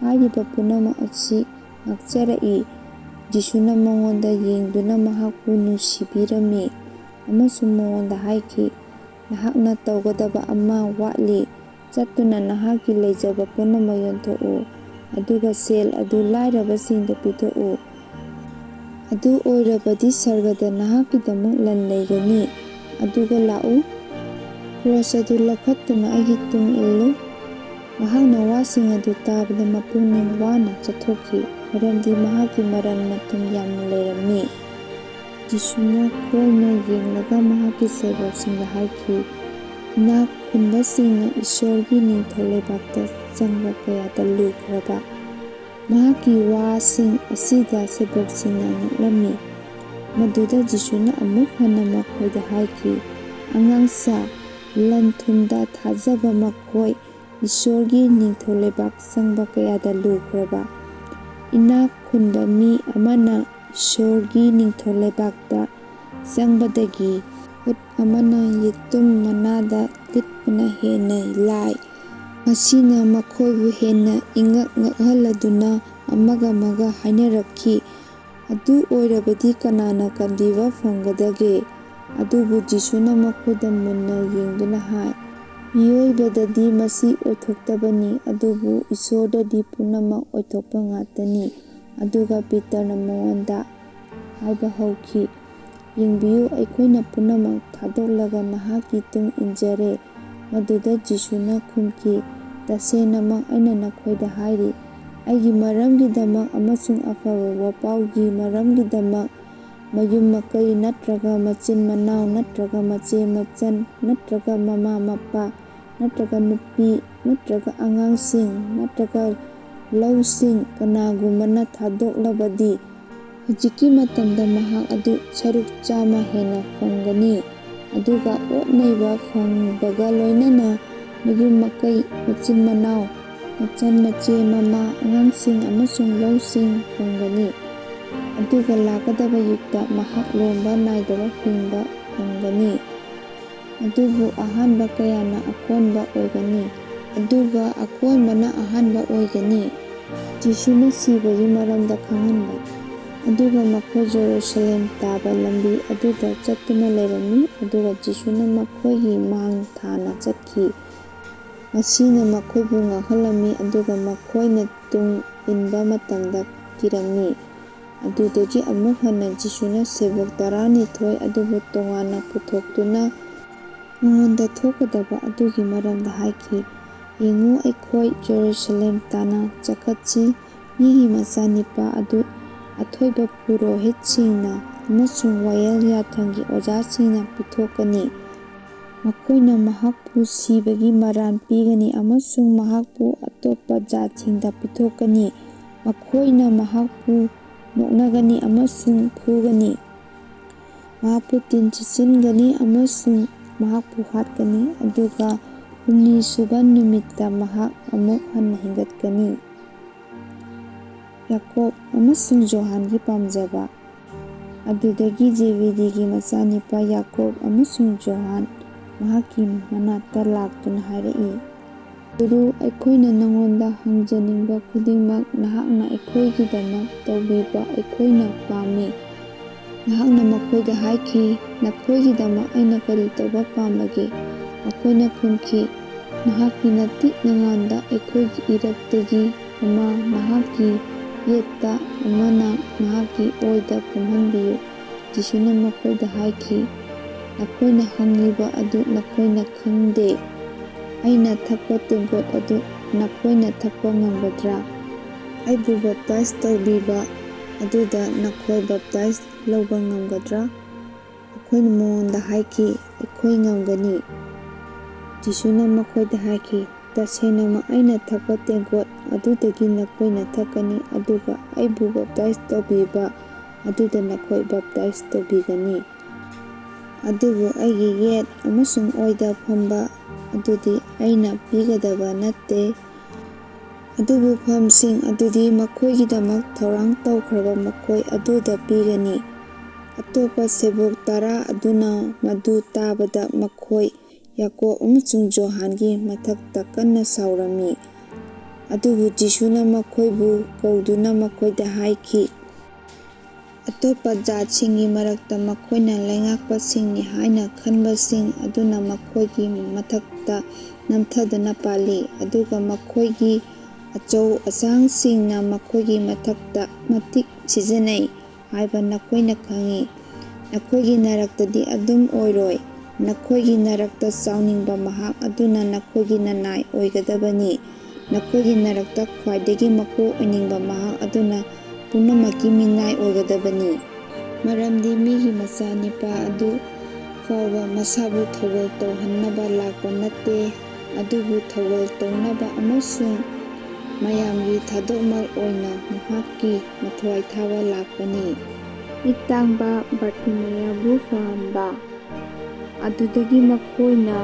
ꯍꯥꯏꯔꯤꯕ ꯄꯨꯝꯅꯃꯛ ꯑꯁꯤ ꯉꯥꯛꯆꯔꯛꯏ꯫" ꯖꯤꯁꯨꯅ ꯃꯉꯣꯟꯗ ꯌꯦꯡꯗꯨꯅ ꯃꯍꯥꯛꯄꯨ ꯅꯨꯡꯁꯤꯕꯤꯔꯝꯃꯤ ꯑꯃꯁꯨꯡ ꯃꯉꯣꯟꯗ ꯍꯥꯏꯈꯤ, "ꯅꯍꯥꯛꯅ ꯇꯧꯒꯗꯕ ꯑꯃ ꯋꯥꯠꯂꯤ꯫ ꯆꯠꯇꯨꯅ ꯅꯍꯥꯛꯀꯤ ꯂꯩꯖꯕ ꯄꯨꯝꯅꯃꯛ ꯌꯣꯟꯊꯣꯛꯎ, ꯑꯗꯨꯒ ꯁꯦꯜ ꯑꯗꯨ ꯂꯥꯏꯔꯕꯁꯤꯡꯗ ꯄꯤꯊꯣꯛꯎ꯫ ꯑꯗꯨ ꯑꯣꯏꯔꯕꯗꯤ ꯁꯔꯒꯗ ꯅꯍꯥꯛꯀꯤꯗꯃꯛ ꯂꯟ ꯂꯩꯒꯅꯤ꯫ ꯑꯗꯨꯒ ꯂꯥꯛꯎ, ꯀ꯭ꯔꯣꯁ ꯑꯗꯨ ꯂꯧꯈꯠꯇꯨꯅ ꯑꯩꯒꯤ ꯇꯨꯡ ꯏꯜꯂꯨ꯫" ꯃꯍꯥꯛꯅ ꯋꯥꯁꯤꯡ ꯑꯗꯨ ꯇꯥꯕꯗ ꯃꯄꯨꯛꯅꯤꯡ ꯋꯥꯅ ꯆꯠꯊꯣꯛꯈꯤ, ꯃꯔꯝꯗꯤ ꯃꯍꯥꯛꯀꯤ ꯃꯔꯟ ꯃꯊꯨꯝ ꯌꯥꯝꯅ ꯂꯩꯔꯝꯃꯤ꯫ ꯖꯤꯁꯨꯅ ꯈꯣꯏꯅ ꯌꯦꯡꯂꯒ ꯃꯍꯥꯛꯀꯤ ꯁꯦꯕꯣꯛꯁꯤꯡꯗ ꯍꯥꯏꯈꯤ, "ꯏꯅꯥꯛ ꯈꯨꯟꯕꯁꯤꯡꯅ ꯏꯁꯣꯔꯒꯤ ꯅꯤꯡꯊꯧ ꯂꯩꯕꯥꯛꯇ ꯆꯪꯕ ꯀꯌꯥꯗ ꯂꯨꯈ꯭ꯔꯕ!" ꯃꯍꯥꯛꯀꯤ ꯋꯥꯁꯤꯡ ꯑꯁꯤꯗ ꯁꯦꯕꯣꯛꯁꯤꯡꯅ ꯉꯛꯂꯝꯃꯤ꯫ ꯃꯗꯨꯗ ꯖꯤꯁꯨꯅ ꯑꯃꯨꯛ ꯍꯟꯅ ꯃꯈꯣꯏꯗ ꯍꯥꯏꯈꯤ, "ꯑꯉꯥꯡꯁꯥ, ꯂꯟ ꯊꯨꯝꯗ ꯊꯥꯖꯕ ꯃꯈꯣꯏ ꯏꯁꯣꯔꯒꯤ ꯅꯤꯡꯊꯧ ꯂꯩꯕꯥꯛ ꯆꯪꯕ ꯀꯌꯥꯗ ꯂꯨꯈ꯭ꯔꯕ! ꯏꯅꯥꯛ ꯈꯨꯟꯕ ꯃꯤ ꯑꯃꯅ ꯏꯁꯣꯔꯒꯤ ꯅꯤꯡꯊꯧ ꯂꯩꯕꯥꯛꯇ ꯆꯪꯕꯗꯒꯤ ꯎꯠ ꯑꯃꯅ ꯌꯦꯇꯨꯝ ꯃꯅꯥꯗ ꯂꯤꯠꯄꯅ ꯍꯦꯟꯅ ꯂꯥꯏ꯫" ꯃꯁꯤꯅ ꯃꯈꯣꯏꯕꯨ ꯍꯦꯟꯅ ꯏꯉꯛ ꯉꯛꯍꯜꯂꯗꯨꯅ ꯑꯃꯒ ꯑꯃꯒ ꯍꯥꯏꯅꯔꯛꯈꯤ, "ꯑꯗꯨ ꯑꯣꯏꯔꯕꯗꯤ ꯀꯅꯥꯅ ꯀꯟꯕꯤꯕ ꯐꯪꯒꯗꯒꯦ?" ꯑꯗꯨꯕꯨ ꯖꯤꯁꯨꯅ ꯃꯈꯣꯏꯗ ꯃꯨꯟꯅ ꯌꯦꯡꯗꯨꯅ ꯍꯥꯏ, "ꯃꯤꯑꯣꯏꯕꯗꯗꯤ ꯃꯁꯤ ꯑꯣꯏꯊꯣꯛꯇꯕꯅꯤ, ꯑꯗꯨꯕꯨ ꯏꯁꯣꯔꯗꯗꯤ ꯄꯨꯝꯅꯃꯛ ꯑꯣꯏꯊꯣꯛꯄ ꯉꯥꯛꯇꯅꯤ꯫" ꯑꯗꯨꯒ ꯄꯤꯇꯔꯅ ꯃꯉꯣꯟꯗ ꯍꯥꯏꯕ ꯍꯧꯈꯤ, "ꯌꯦꯡꯕꯤꯌꯨ, ꯑꯩꯈꯣꯏꯅ ꯄꯨꯝꯅꯃꯛ ꯊꯥꯗꯣꯛꯂꯒ ꯅꯍꯥꯛꯀꯤ ꯇꯨꯡ ꯏꯟꯖꯔꯦ꯫" ꯃꯗꯨꯗ ꯖꯤꯁꯨꯅ ꯈꯨꯝꯈꯤ, "ꯇꯁꯦꯡꯅꯃꯛ ꯑꯩꯅ ꯅꯈꯣꯏꯗ ꯍꯥꯏꯔꯤ, ꯑꯩꯒꯤ ꯃꯔꯝꯒꯤꯗꯃꯛ ꯑꯃꯁꯨꯡ ꯑꯐꯕ ꯋꯥꯄꯥꯎꯒꯤ ꯃꯔꯝꯒꯤꯗꯃꯛ ꯃꯌꯨꯝ ꯃꯀꯩ ꯅꯠꯇ꯭ꯔꯒ ꯃꯆꯤꯟ ꯃꯅꯥꯎ ꯅꯠꯇ꯭ꯔꯒ ꯃꯆꯦ ꯃꯆꯟ ꯅꯠꯇ꯭ꯔꯒ ꯃꯃꯥ ꯃꯄꯥ ꯅꯠꯇ꯭ꯔꯒ ꯅꯨꯄꯤ ꯅꯠꯇ꯭ꯔꯒ ꯑꯉꯥꯡꯁꯤꯡ ꯅꯠꯇ꯭ꯔꯒ ꯂꯧꯁꯤꯡ ꯀꯅꯥꯒꯨꯝꯕꯅ ꯊꯥꯗꯣꯛꯂꯕꯗꯤ, ꯍꯧꯖꯤꯛꯀꯤ ꯃꯇꯝꯗ ꯃꯍꯥꯛ ꯑꯗꯨ ꯁꯔꯨꯛ ꯆꯥꯝꯃ ꯍꯦꯟꯅ ꯐꯪꯒꯅꯤ, ꯑꯗꯨꯒ ꯑꯣꯠ ꯅꯩꯕ ꯐꯪꯕꯒ ꯂꯣꯏꯅꯅ ꯃꯌꯨꯝ ꯃꯀꯩ, ꯃꯆꯤꯟ ꯃꯅꯥꯎ, ꯃꯆꯟ ꯃꯆꯦ, ꯃꯃꯥ, ꯑꯉꯥꯡꯁꯤꯡ ꯑꯃꯁꯨꯡ ꯂꯧꯁꯤꯡ ꯐꯪꯒꯅꯤ, ꯑꯗꯨꯒ ꯂꯥꯛꯀꯗꯕ ꯌꯨꯒꯇ ꯃꯍꯥꯛ ꯂꯣꯝꯕ ꯅꯥꯏꯗꯕ ꯍꯤꯡꯕ ꯐꯪꯒꯅꯤ꯫ ꯑꯗꯨꯕꯨ ꯑꯍꯥꯟꯕ ꯀꯌꯥꯅ ꯑꯀꯣꯟꯕ ꯑꯣꯏꯒꯅꯤ, ꯑꯗꯨꯒ ꯑꯀꯣꯟꯕꯅ ꯑꯍꯥꯟꯕ ꯑꯣꯏꯒꯅꯤ꯫" ꯖꯤꯁꯨꯅ ꯁꯤꯕꯒꯤ ꯃꯔꯝꯗ ꯈꯪꯍꯟꯕ꯫ ꯑꯗꯨꯒ ꯃꯈꯣꯏ ꯖꯦꯔꯨꯁꯂꯦꯝ ꯇꯥꯕ ꯂꯝꯕꯤ ꯑꯗꯨꯗ ꯆꯠꯇꯨꯅ ꯂꯩꯔꯝꯃꯤ, ꯑꯗꯨꯒ ꯖꯤꯁꯨꯅ ꯃꯈꯣꯏꯒꯤ ꯃꯥꯡ ꯊꯥꯅ ꯆꯠꯈꯤ꯫ ꯃꯁꯤꯅ ꯃꯈꯣꯏꯕꯨ ꯉꯛꯍꯜꯂꯝꯃꯤ, ꯑꯗꯨꯒ ꯃꯈꯣꯏꯅ ꯇꯨꯡ ꯏꯟꯕ ꯃꯇꯝꯗ ꯀꯤꯔꯝꯃꯤ꯫ ꯑꯗꯨꯗꯒꯤ ꯑꯃꯨꯛ ꯍꯟꯅ ꯖꯤꯁꯨꯅ ꯁꯦꯕꯣꯛ ꯇꯔꯥꯅꯤꯊꯣꯏ ꯑꯗꯨꯕꯨ ꯇꯣꯉꯥꯟꯅ ꯄꯨꯊꯣꯛꯇꯨꯅ ꯃꯉꯣꯟꯗ ꯊꯣꯛꯀꯗꯕ ꯑꯗꯨꯒꯤ ꯃꯔꯝꯗ ꯍꯥꯏꯈꯤ꯫ "ꯌꯦꯡꯉꯨ, ꯑꯩꯈꯣꯏ ꯖꯦꯔꯨꯁꯂꯦꯝ ꯇꯥꯟꯅ ꯆꯠꯀꯠꯁꯤ, ꯃꯤꯒꯤ ꯃꯆꯥꯅꯤꯄꯥ ꯑꯗꯨ ꯑꯊꯣꯏꯕ ꯄꯨꯔꯣꯍꯤꯠꯁꯤꯡꯅ ꯑꯃꯁꯨꯡ ꯋꯥꯌꯦꯜ ꯌꯥꯊꯪꯒꯤ ꯑꯣꯖꯥꯁꯤꯡꯅ ꯄꯤꯊꯣꯛꯀꯅꯤ꯫ ꯃꯈꯣꯏꯅ ꯃꯍꯥꯛꯄꯨ ꯁꯤꯕꯒꯤ ꯃꯔꯥꯜ ꯄꯤꯒꯅꯤ ꯑꯃꯁꯨꯡ ꯃꯍꯥꯛꯄꯨ ꯑꯇꯣꯞꯄ ꯖꯥꯠꯁꯤꯡꯗ ꯄꯤꯊꯣꯛꯀꯅꯤ꯫ ꯃꯈꯣꯏꯅ ꯃꯍꯥꯛꯄꯨ ꯅꯣꯛꯅꯒꯅꯤ ꯑꯃꯁꯨꯡ ꯐꯨꯒꯅꯤ꯫ ꯃꯍꯥꯛꯄꯨ ꯇꯤꯟ ꯁꯤꯠꯆꯤꯟꯒꯅꯤ ꯑꯃꯁꯨꯡ ꯃꯍꯥꯛꯄꯨ ꯍꯥꯠꯀꯅꯤ, ꯑꯗꯨꯒ ꯍꯨꯝꯅꯤ ꯁꯨꯕ ꯅꯨꯃꯤꯠꯇ ꯃꯍꯥꯛ ꯑꯃꯨꯛ ꯍꯟꯅ ꯍꯤꯡꯒꯠꯀꯅꯤ"꯫ ꯌꯥꯀꯣꯕ ꯑꯃꯁꯨꯡ ꯖꯣꯍꯥꯟꯒꯤ ꯄꯥꯝꯖꯕ꯫ ꯑꯗꯨꯗꯒꯤ ꯖꯦꯕꯦꯗꯤꯒꯤ ꯃꯆꯥꯅꯤꯄꯥ ꯌꯥꯀꯣꯕ ꯑꯃꯁꯨꯡ ꯖꯣꯍꯥꯟ ꯃꯍꯥꯛꯀꯤ ꯃꯅꯥꯛꯇ ꯂꯥꯛꯇꯨꯅ ꯍꯥꯏꯔꯛꯏ, "ꯒꯨꯔꯨ, ꯑꯩꯈꯣꯏꯅ ꯅꯉꯣꯟꯗ ꯍꯪꯖꯅꯤꯡꯕ ꯈꯨꯗꯤꯡꯃꯛ ꯅꯍꯥꯛꯅ ꯑꯩꯈꯣꯏꯒꯤꯗꯃꯛ ꯇꯧꯕꯤꯕ ꯑꯩꯈꯣꯏꯅ ꯄꯥꯝꯃꯤ"꯫ ꯃꯍꯥꯛꯅ ꯃꯈꯣꯏꯗ ꯍꯥꯏꯈꯤ, "ꯅꯈꯣꯏꯒꯤꯗꯃꯛ ꯑꯩꯅ ꯀꯔꯤ ꯇꯧꯕ ꯄꯥꯝꯕꯒꯦ?" ꯃꯈꯣꯏꯅ ꯈꯨꯝꯈꯤ, "ꯅꯍꯥꯛꯀꯤ ꯅꯇꯤꯛ ꯅꯉꯥꯟꯗ ꯑꯩꯈꯣꯏꯒꯤ ꯏꯔꯛꯇꯒꯤ ꯑꯃ ꯅꯍꯥꯛꯀꯤ ꯌꯦꯠꯇ, ꯑꯃꯅ ꯅꯍꯥꯛꯀꯤ ꯑꯣꯏꯗ ꯐꯝꯍꯟꯕꯤꯌꯨ"꯫ ꯖꯤꯁꯨꯅ ꯃꯈꯣꯏꯗ ꯍꯥꯏꯈꯤ, "ꯅꯈꯣꯏꯅ ꯍꯪꯂꯤꯕ ꯑꯗꯨ ꯅꯈꯣꯏꯅ ꯈꯪꯗꯦ꯫ ꯑꯩꯅ ꯊꯛꯄ ꯇꯦꯡꯀꯣꯠ ꯑꯗꯨ ꯅꯈꯣꯏꯅ ꯊꯛꯄ ꯉꯝꯒꯗ꯭ꯔꯥ? ꯑꯩꯕꯨ ꯕꯥꯞꯇꯥꯏꯖ ꯇꯧꯕꯤꯕ ꯑꯗꯨꯗ ꯅꯈꯣꯏ ꯕꯥꯞꯇꯥꯏꯖ ꯂꯧꯕ ꯉꯝꯒꯗ꯭ꯔꯥ?" ꯃꯈꯣꯏꯅ ꯃꯉꯣꯟꯗ ꯍꯥꯏꯈꯤ, "ꯑꯩꯈꯣꯏ ꯉꯝꯒꯅꯤ"꯫ ꯖꯤꯁꯨꯅ ꯃꯈꯣꯏꯗ ꯍꯥꯏꯈꯤ, "ꯇꯁꯦꯡꯅꯃꯛ ꯑꯩꯅ ꯊꯛꯄ ꯇꯦꯡꯀꯣꯠ ꯑꯗꯨꯗꯒꯤ ꯅꯈꯣꯏꯅ ꯊꯛꯀꯅꯤ, ꯑꯗꯨꯒ ꯑꯩꯕꯨ ꯕꯥꯞꯇꯥꯏꯖ ꯇꯧꯕꯤꯕ ꯑꯗꯨꯗ ꯅꯈꯣꯏ ꯕꯥꯞꯇꯥꯏꯖ ꯇꯧꯕꯤꯒꯅꯤ꯫ ꯑꯗꯨꯕꯨ ꯑꯩꯒꯤ ꯌꯦꯠ ꯑꯃꯁꯨꯡ ꯑꯣꯏꯗ ꯐꯝꯕ ꯑꯗꯨꯗꯤ ꯑꯩꯅ ꯄꯤꯒꯗꯕ ꯅꯠꯇꯦ꯫ ꯑꯗꯨꯕꯨ ꯐꯝꯁꯤꯡ ꯑꯗꯨꯗꯤ ꯃꯈꯣꯏꯒꯤꯗꯃꯛ ꯊꯧꯔꯥꯡ ꯇꯧꯈ꯭ꯔꯕ ꯃꯈꯣꯏ ꯑꯗꯨꯗ ꯄꯤꯒꯅꯤ"꯫ ꯑꯇꯣꯞꯄ ꯁꯦꯕꯣꯛ ꯇꯔꯥ ꯑꯗꯨꯅ ꯃꯗꯨ ꯇꯥꯕꯗ ꯃꯈꯣꯏ ꯌꯥꯀꯣꯕ ꯑꯃꯁꯨꯡ ꯖꯣꯍꯥꯟꯒꯤ ꯃꯊꯛꯇ ꯀꯟꯅ ꯁꯥꯎꯔꯝꯃꯤ꯫ ꯑꯗꯨꯕꯨ ꯖꯤꯁꯨꯅ ꯃꯈꯣꯏꯕꯨ ꯀꯧꯗꯨꯅ ꯃꯈꯣꯏꯗ ꯍꯥꯏꯈꯤ, "ꯑꯇꯣꯞꯄ ꯖꯥꯠꯁꯤꯡꯒꯤ ꯃꯔꯛꯇ ꯃꯈꯣꯏꯅ ꯂꯩꯉꯥꯛꯄꯁꯤꯡꯅꯤ ꯍꯥꯏꯅ ꯈꯟꯕꯁꯤꯡ ꯑꯗꯨꯅ ꯃꯈꯣꯏꯒꯤ ꯃꯊꯛꯇ ꯅꯝꯊꯗꯨꯅ ꯄꯥꯜꯂꯤ, ꯑꯗꯨꯒ ꯃꯈꯣꯏꯒꯤ ꯑꯆꯧ ꯑꯁꯥꯡꯁꯤꯡꯅ ꯃꯈꯣꯏꯒꯤ ꯃꯊꯛꯇ ꯃꯇꯤꯛ ꯁꯤꯖꯤꯟꯅꯩ ꯍꯥꯏꯕ ꯅꯈꯣꯏꯅ ꯈꯪꯏ꯫ ꯅꯈꯣꯏꯒꯤ ꯅꯔꯛꯇꯗꯤ ꯑꯗꯨꯝ ꯑꯣꯏꯔꯣꯏ꯫ ꯅꯈꯣꯏꯒꯤ ꯅꯔꯛꯇ ꯆꯥꯎꯅꯤꯡꯕ ꯃꯍꯥꯛ ꯑꯗꯨꯅ ꯅꯈꯣꯏꯒꯤ ꯅꯅꯥꯏ ꯑꯣꯏꯒꯗꯕꯅꯤ꯫ ꯅꯈꯣꯏꯒꯤ ꯅꯔꯛꯇ ꯈ꯭ꯋꯥꯏꯗꯒꯤ ꯃꯀꯣꯛ ꯑꯣꯏꯅꯤꯡꯕ ꯃꯍꯥꯛ ꯑꯗꯨꯅ ꯄꯨꯝꯅꯃꯛꯀꯤ ꯃꯤꯅꯥꯏ ꯑꯣꯏꯒꯗꯕꯅꯤ꯫ ꯃꯔꯝꯗꯤ ꯃꯤꯒꯤ ꯃꯆꯥꯅꯤꯄꯥ ꯑꯗꯨ ꯐꯥꯎꯕ ꯃꯁꯥꯕꯨ ꯊꯧꯒꯜ ꯇꯧꯍꯟꯅꯕ ꯂꯥꯛꯄ ꯅꯠꯇꯦ, ꯑꯗꯨꯕꯨ ꯊꯧꯒꯜ ꯇꯧꯅꯕ ꯑꯃꯁꯨꯡ ꯃꯌꯥꯝꯒꯤ ꯊꯥꯗꯣꯛꯃꯛ ꯑꯣꯏꯅ ꯃꯍꯥꯛꯀꯤ ꯃꯊ꯭ꯋꯥꯏ ꯊꯥꯕ ꯂꯥꯛꯄꯅꯤ꯫ ꯃꯤꯠ ꯇꯥꯡꯕ ꯕꯥꯔꯇꯤꯃꯦꯌꯥꯕꯨ ꯐꯍꯟꯕ꯫ ꯑꯗꯨꯗꯒꯤ ꯃꯈꯣꯏꯅ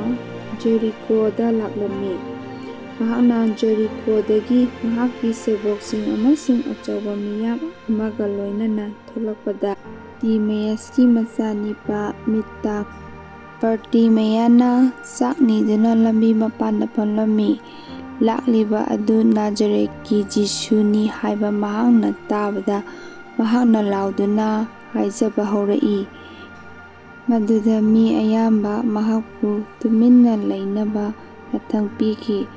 ꯖꯦꯔꯤꯀꯣꯗ ꯂꯥꯛꯂꯝꯃꯤ꯫ ꯃꯍꯥꯛꯅ ꯖꯦꯔꯤꯀꯣꯗꯒꯤ ꯃꯍꯥꯛꯀꯤ ꯁꯦꯕꯣꯛꯁꯤꯡ ꯑꯃꯁꯨꯡ ꯑꯆꯧꯕ ꯃꯤꯌꯥꯝ ꯑꯃꯒ ꯂꯣꯏꯅꯅ ꯊꯣꯛꯂꯛꯄꯗ, ꯇꯤꯃꯦꯌꯁꯀꯤ ꯃꯆꯥꯅꯤꯄꯥ ꯃꯤꯠ ꯇꯥꯡ ꯕꯥꯔꯇꯤꯃꯦꯌꯥꯅ ꯆꯥꯛ ꯅꯤꯗꯨꯅ ꯂꯝꯕꯤ ꯃꯄꯥꯟꯗ ꯐꯝꯂꯝꯃꯤ꯫ ꯂꯥꯛꯂꯤꯕ ꯑꯗꯨ ꯅꯥꯖꯔꯦꯠꯀꯤ ꯖꯤꯁꯨꯅꯤ ꯍꯥꯏꯕ ꯃꯍꯥꯛꯅ ꯇꯥꯕꯗ, ꯃꯍꯥꯛꯅ ꯂꯥꯎꯗꯨꯅ ꯍꯥꯏꯖꯕ ꯍꯧꯔꯛꯏ꯫ ꯃꯗꯨꯗ ꯃꯤ ꯑꯌꯥꯝꯕ ꯃꯍꯥꯛꯄꯨ ꯇꯨꯃꯤꯟꯅ ꯂꯩꯅꯕ ꯌꯥꯊꯪ ꯄꯤꯈꯤ꯫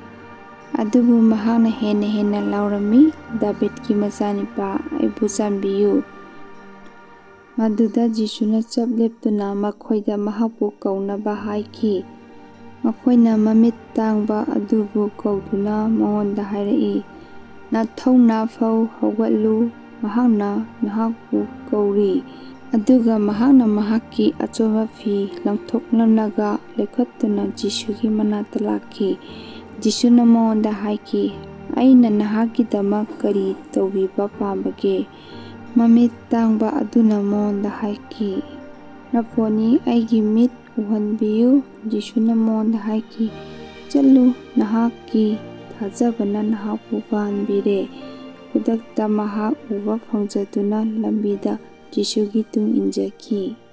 ꯑꯗꯨꯕꯨ ꯃꯍꯥꯛꯅ ꯍꯦꯟꯅ ꯍꯦꯟꯅ ꯂꯥꯎꯔꯝꯃꯤ, "ꯗꯥꯕꯤꯗꯀꯤ ꯃꯆꯥꯅꯤꯄꯥ, ꯑꯩꯕꯨ ꯆꯥꯟꯕꯤꯌꯨ!" ꯃꯗꯨꯗ ꯖꯤꯁꯨꯅ ꯆꯞ ꯂꯦꯞꯇꯨꯅ ꯃꯈꯣꯏꯗ ꯃꯍꯥꯛꯄꯨ ꯀꯧꯅꯕ ꯍꯥꯏꯈꯤ꯫ ꯃꯈꯣꯏꯅ ꯃꯃꯤꯠ ꯇꯥꯡꯕ ꯑꯗꯨꯕꯨ ꯀꯧꯗꯨꯅ ꯃꯉꯣꯟꯗ ꯍꯥꯏꯔꯛꯏ, "ꯅꯊꯧꯅꯥ ꯐꯥꯎ ꯍꯧꯒꯠꯂꯨ, ꯃꯍꯥꯛꯅ ꯅꯍꯥꯛꯄꯨ ꯀꯧꯔꯤ꯫" ꯑꯗꯨꯒ ꯃꯍꯥꯛꯅ ꯃꯍꯥꯛꯀꯤ ꯑꯆꯣꯟꯕ ꯐꯤ ꯂꯪꯊꯣꯛꯂꯝꯂꯒ ꯂꯦꯞꯈꯠꯇꯨꯅ ꯖꯤꯁꯨꯒꯤ ꯃꯅꯥꯛꯇ ꯂꯥꯛꯈꯤ꯫ ꯖꯤꯁꯨꯅ ꯃꯉꯣꯟꯗ ꯍꯥꯏꯈꯤ, "ꯑꯩꯅ ꯅꯍꯥꯛꯀꯤꯗꯃꯛ ꯀꯔꯤ ꯇꯧꯕꯤꯕ ꯄꯥꯝꯕꯒꯦ?" ꯃꯃꯤꯠ ꯇꯥꯡꯕ ꯑꯗꯨꯅ ꯃꯉꯣꯟꯗ ꯍꯥꯏꯈꯤ, "ꯔꯥꯕꯣꯅꯤ, ꯑꯩꯒꯤ ꯃꯤꯠ ꯎꯍꯟꯕꯤꯌꯨ꯫" ꯖꯤꯁꯨꯅ ꯃꯉꯣꯟꯗ ꯍꯥꯏꯈꯤ, "ꯆꯠꯂꯨ, ꯅꯍꯥꯛꯀꯤ ꯊꯥꯖꯕꯅ ꯅꯍꯥꯛꯄꯨ ꯐꯍꯟꯕꯤꯔꯦ꯫" ꯈꯨꯗꯛꯇ ꯃꯍꯥꯛ ꯎꯕ ꯐꯪꯖꯗꯨꯅ ꯂꯝꯕꯤꯗ ꯖꯤꯁꯨꯒꯤ ꯇꯨꯡ ꯏꯟꯖꯈꯤ꯫